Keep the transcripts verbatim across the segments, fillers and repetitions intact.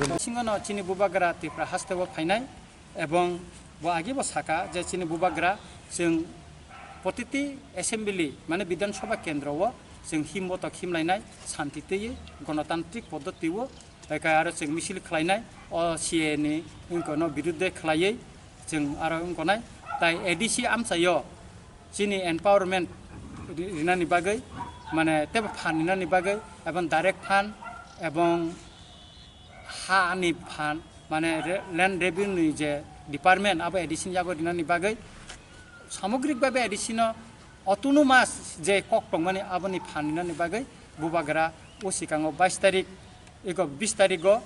Bisingo no chini bubagra Tripura haste o phainai, ebong bo agi bo saka je chini bubagra chwng protiti assembly mane Bidhan Sabha kendro o chwng him botok him lainai, shanti twiwi, gonotantrik poddoti o, bai khe aro chwng misil khlainai, o C A A ni wngkha no birudde khlaiwi chwng aro wngkha nai. Tai A D C amchaio chini empowerment ri-, rinani bagwi, mane tebo phan rinani bagwi, ebong direct phan, ebong ha ni phan, mane re-, land revenue ni je department, abo A D C ni yago rinani bagwi, samogrik babe A D C no autonomous je kok tongmani, aboni phan rinani bagwi bubagra o sikango bais tarik, ego bis tarik o,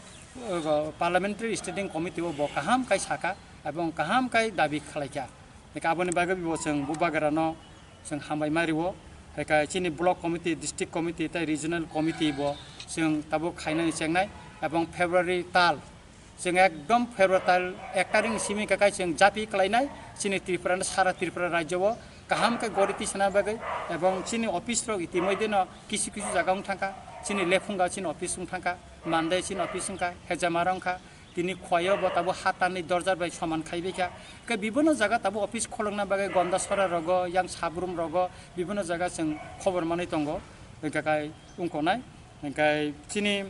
ego parliamentary standing committee o bo kaham kai saka, ebong kaham kai dabi khlaikha. Eka aboni bagwi bo chwng bubagra no chwng hambai ma rio. Eka chini block committee, district committee tei regional committee bo chwng tabuk khainani chengnai, ebong February tal chwng ekdom February tal ek tarik ni simi kakai chwng japi khlainai chini Tripura no, sara Tripura rajyo o kaham khe gori tisana bagwi, ebong chini office rok itimodye no kisu kisu jaga wng thangkha, chini Lephunga chini office wng thangkha, Mandai chini office wngkha, Hejamara wngkha, tini Khowai o bo tabuk ha tanwi dorjar bai soman khaibai kha. Khe bibinno jaga tabuk office kholokna bagwi Gondasora rogo, yang Sabrum rogo bibinno jaga chwng khobor manwi tongo. Hwnkhe kai wngkha nai, hwnkhe chini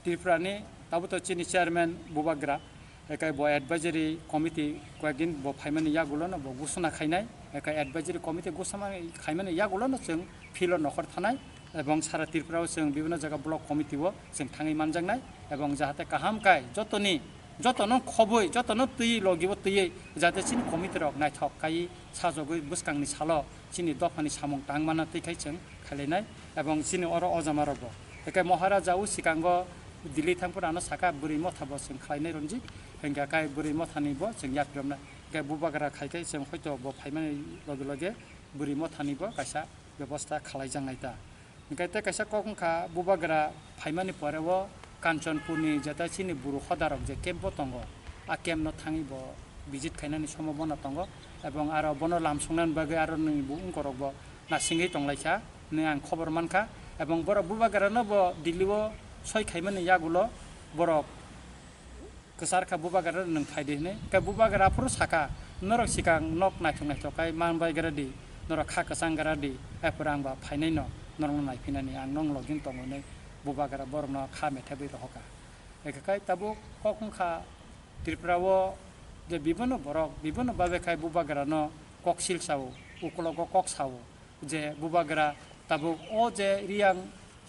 Tripura ni tabuk to chini chairman bubagra, hwnkhe bo advisory committee koyekdin bo phaimani yagulo no bo gusuna khainai, hwnkhe advisory committee gusama khaimani yagulo no chwng field o nokhor thanai, ebong sara Tripura o chwng bibinno jaga block committee o chwng thangwi manjaknai, ebong jahate kaham kai jotoni, jotono khoboi, jotono twiwi logi o twiwi jahate chini committee rok naithok kai sajagwi bwskangni salo chini dophani samung tang mana twi khai chwng khailainai, ebong chini oro ojama rok bo. Hwnkhe Maharaja o sikango Delhi thangphuru ano saka bwrwi motha bo chwng khlainai Ranjit, hwnkhe kai bwrwi mothani bo chwng yapri romnai. Hwnkhe bubagra khai khai chwng hoito bo phaimani loge loge bwrwi mothani bo kaisa bebosta khalaijaknai ta. Hwnkhe tei kaisa kok wngkha, bubagra phaimani pore o Kanchanpurni jeta chini buru hodarok je camp bo tongo, a camp no thangwi bo visit khainani sombhabona tongo, ebong aro bono lam sungnani bagwi aro nini bo wngkorok bo nasingwi tonglaikha hinwi ang khobor mankha, ebong borok bubagra no bo Delhi o soi khaimani yagulo borok kwchar kha bubagra nwng phai di hinwi. Khe bubagra aphuru saka, "Norok sikang nok naithok naithok khai man bai gra di, norok kha kwchang gra di, aphuru ang ba phainai no norokno naiphinani, ang nong login tongo," hinwi bubagra borokno kha methebwi rohorkha. Ekha khai tabuk kok wngkha Tripura o je bibinno borok, bibinno babe khai bubagra no kok sil sao, ukulogo kok sao. Je bubagra tabuk o je Riyang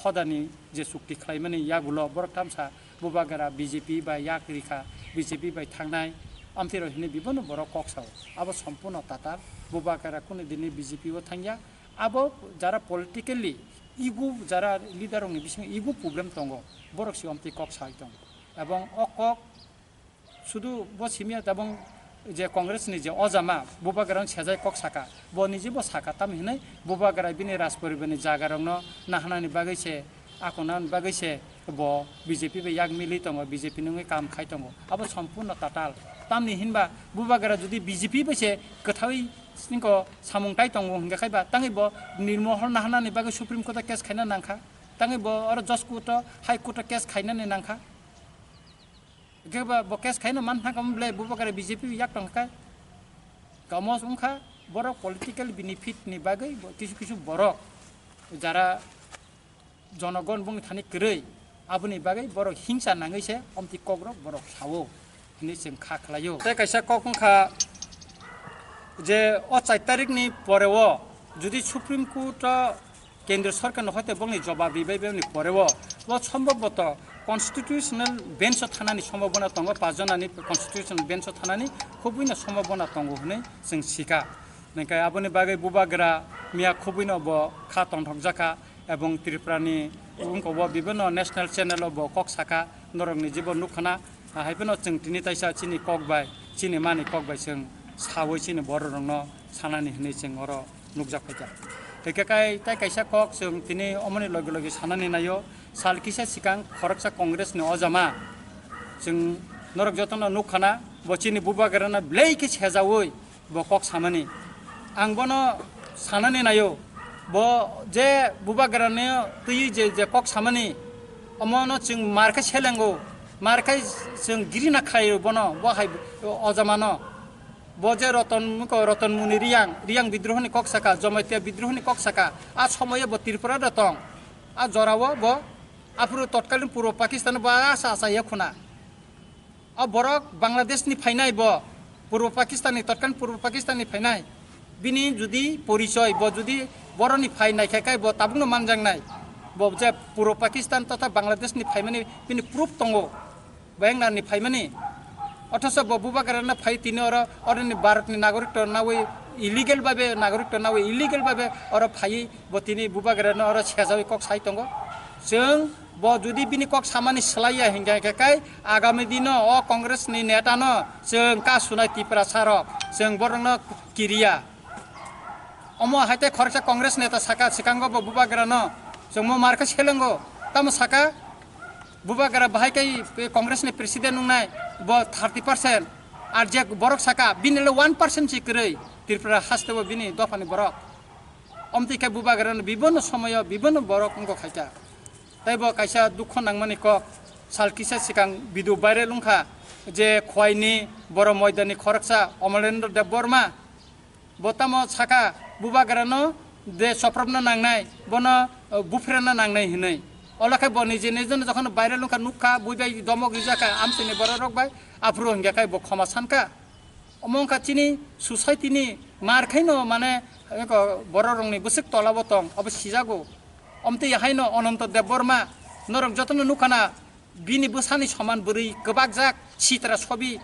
hodani je chukti khlaimani yagulo borok thamsa bubagra B J P bai yak rikha, B J P bai thangnai, amtwi rok hinwi bibinno borok kok sao. Abo sompurno tatal, bubagra kunu dini B J P o thangya. Abo jara politically ego, jara leader rokni bisingo ego problem tongo, borok se amtwi kok sai tongo. Ebong o kok sudu bo simiya tabung je Congress ni je ojama bubagra sejai kok saka, bo nije bo saka tam hinwi bubagra bini Rajporibar ni jaga rokno nahanani bagwi se, akonani bagwi se bo B J P bai yak mili tongo, B J P nungwi kam khai tongo, abo sompurno tatal. Tamni hinba bubagra jodi B J P bai se kwthawi singko samung tai tongo hingga khaiba tangwi bo Nirmohol nahanani bagwi Supreme Court o case khaina nangkha, tangwi bo oro Judge Court o, High Court o case khainani nangkha. Hingke ba bo case khaino man thangka mo ble bubagra B J P yak tong kha. Kamo wngkha borok political benefit ni bagwi bo kisu kisu borok jara jonogon bungni thani kwrwi aboni bagwi borok hingsa nangwi se omtwi kokrok borok sao hinwi chwng kha khlaio. Tei kaisa kok wngkha je o char tarikni pore o jodi Supreme Court o Kendriya Sorkar no hoite bongni jobab ribai bongni pore o, bo sombobboto Constitutional Bench o thanani sombobona tongo, pach jonani Constitutional Bench o thanani khubui no sombobona tongo hinwi chwng sika. Hingke aboni bagwi bubagra miya khubui no bo kha tongthokjak kha, ebong Tripura ni wngkha o bibinno national channel o bo kok saka, norok ni jibo nukha na, hai phano chwng tini taisa chini kok bai, chini mani kok bai chwng sawi chini borok rok no sanani hinwi chwng oro nukjak phaikha. Hingke kai tai kaisa kok chwng tini omoni logi logi sanani naio, sal kisa sikang khoroksa Congress ni ojama chwng norok jotono nukha na, bo chini bubagra no belai khe sejaui bo kok samani. Ang bono sanani naio, bo je bubagrani twi je, je kok samani, omono chwng mar khe selengo, mar khe chwng girina khlaio bono, bo hai o jamano. Bo je Roton, Roton Muni Riyang, Riyang bidrohoni kok saka, Jamatia bidrohoni kok saka, a somoyo bo Tripura da tong, a jorao bo aphuru totkalin Purbo Pakistan bo asa asa ya khuna. O borok Bangladesh ni phainai bo, Purbo Pakistan ni, totkan Purbo Pakistan ni phainai. Bini judi porichoi, bo judi boroni phai naikha kai bo tabukno manjaknai. Bo je Purbo Pakistan totha Bangladesh ni phaimani bini proof tongo. Bo engnar ni phaimani. Othoso bo bubagrano phai tini oro, oroni Bharat ni nagorik to nawi illegal babe, nagorik to nawi illegal babe oro phai bo tini bubagrano oro sejawi kok sai tongo. Chwng Bo judi bini kok samani slai ya hinkha khe kai agami dino o Congress ni neta no chwng ka sunai Tiprasa rok chwng borok no kiriya. Omo hai tei khoroksa Congress neta saka swkango bo bubagra no chwngmo mar khe selengo tamo saka bubagra bahai kai Congress ni president wngnai bo thirty percent ar je borok saka bini le one percent si kwrwi Tripura haste bo bini dopha ni borok. Omtwi khe bubagra no bibonno somoyo bibonno borok wngkha khaikha. Tei bo kaisa dukho nangmani kok, sal kisa swkang video viral wngkha je Khwaini Boro Moidani khoroksa Amalendra Debbarma, bo tamo sakha bubagra no de chopropna nangnai, bono, uh, buphrena nangnai hinwi. Olo khe bo nije nije no jokhon viral wngkha, nukha, bui bai domok rijak kha amchaini borok rok bai, aphuru hingya khe bo khoma sankha. Omo wngkha chini society ni mar khaino mane eko borok rokni bwswk tolabo tong abo sijago. Omtwi haino Ananto Debbarma norok jotono nukhana bini bwsani soman bwrwi kwbakjak sitra sobi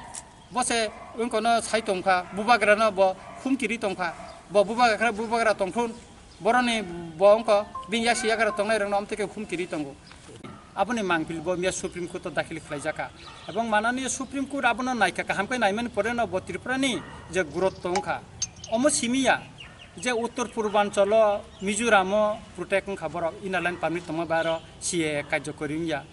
bose wngkono sai tongkha bubagrano bo humkiri tongkha bo bubagra bubagra tongthun. Boroni bo wngkha bini yaksi yagra tongnai rokno omtwi khe humkiri tongo. Aboni mangpili bo miya Supreme Court o dakhil khlaijak kha. Ebong mananiya Supreme Court abono naikha kaham khe naimani pore no bo Tripura ni je gurutto wngkha. Omo simiya je Uttor Purbanchalo Mizoram o protect wngkha borok inner line permit tongma bai aro C A A karjokori wngya.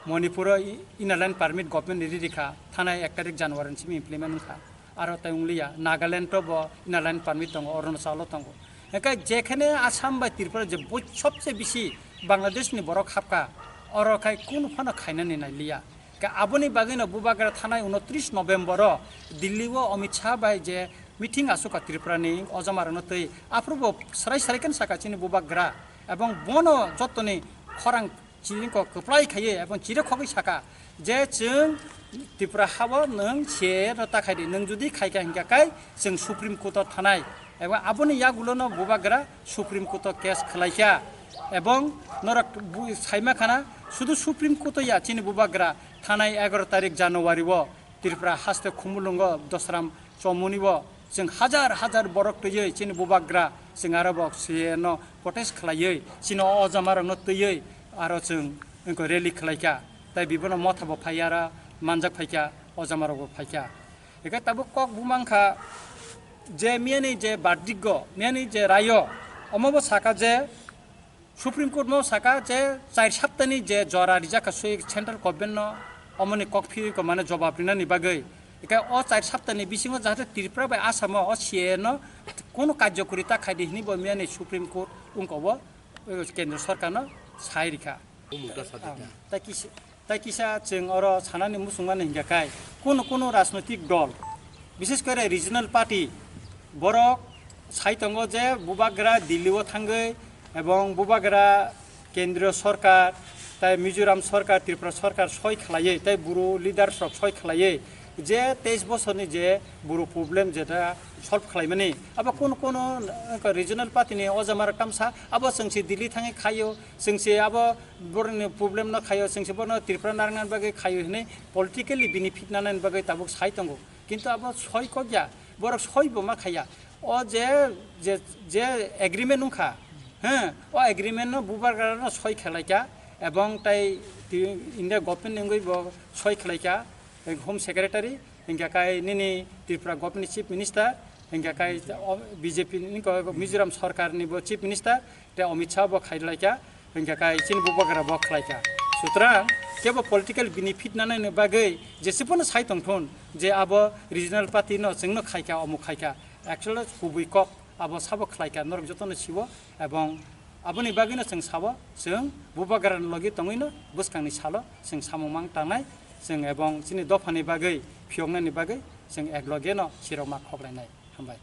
Manipur o i-, inner line permit government ni riri kha thanai ek tarik January ni simi implement wngkha. Aro tei wng liya, Nagaland o bo inner line permit tongo, Arunachal o tongo. Hingke jekhene Assam bai Tripura je boi sobse bisi Bangladesh ni borok hapka, oro khai kunu phano khainani nai liya. Ke aboni bagwi no bubagra thanai unotris November o Delhi o Amit Shah bai je meeting asukha Tripura ni ojama rokno twi, aphuru bo srai srai khe saka chini bubagra, ebong bono jotoni khorang chini kok kwplai khaiwi ebong chiri khogwi saka je chwng Tripura hao nwng C A A no ta khaidi, nwng jodi khaikha hinkha kai chwng Supreme Court o thanai, ebong aboni yagulo no bubagra Supreme Court o case khwlaikha, ebong norok bu-, saima khana sudu Supreme Court o ya chini bubagra thanai egaroh tarik January o Tripura haste Khumulwngo Dosram Chomoni bo chwng hajar hajar borok twiwi chini bubagra chwng aro bo C A A no protest khlaiwi chini o ojama rokno twiwi aro chwng wngkha rally khlaikha, tei bibono motha bo phaiya aro manjak phaikha, ojama rok bo phaikha. Hingkhe tabuk kok bumang kha je miyani je verdict go, miyani je rayo, omo bo saka je Supreme Court no saka je char saptani je jora rijak kha swi central government no omoni kok phirwi ko mane jobab rinani bagwi. Hingkhe o char saptani bisingo jahate Tripura bai Assam o o C A A no kunu karjokori ta khaidi hinwi bo miyani Supreme Court wngkha bo, o kendro sorkar no sai rikha. Bumung ta sa di ta. Tai kisa, tai kisa chwng oro sanani muchungmani hingkha kai kunu kunu rajnoitik dol, bishes kore regional party, borok sai tongo je bubagra Delhi o thangwi ebong bubagra kendriyo sorkar, tai Mizoram sorkar, Tripura sorkar soi khlaiwi, tai buro leaders rok soi khlaiwi, je teis bosorni je buro problem jeta solve khlaimani, abo kunu kunu, uh, regional party ni ojama rok tamsa, abo chwngsi Delhi thangwi khaio, chwngsi abo borokni problem no khaio, chwngsi bono Tripura narwknani bagwi khaio hinwi politically benefit nanani bagwi tabuk sai tongo. Kintu abo soi kokya, borok soi bo ma khaiya. O je, je, je agreement wngkha, he, o agreement no bubagra no soi khlaikha, ebong tai ti-, India government ni wngwi bo soi khlaikha, Home Secretary, hingkha kai nini Tripura government ni Chief Minister, hingkha kai o B J P ni ko Mizoram sorkar ni bo Chief Minister, tei Amit Shah bo khailai kha, hingkha kai chini bubagra bo khlai kha. Sutrang kebo political benefit nanani bagwi jese phano sai tongthun je abo regional party no chwngno khai kha, omo khai kha. Actually kubui kok. Abo sabo khlaikha norok jotono siwo, ebong aboni bagwino chwng sabo, chwng bubagrani logi tongwino bwskangni salo chwng samung mang tangnai, chwng ebong chini dophani bagwi phiyoknani bagwi chwng eklogeno sirok ma khoklainai. Hambai.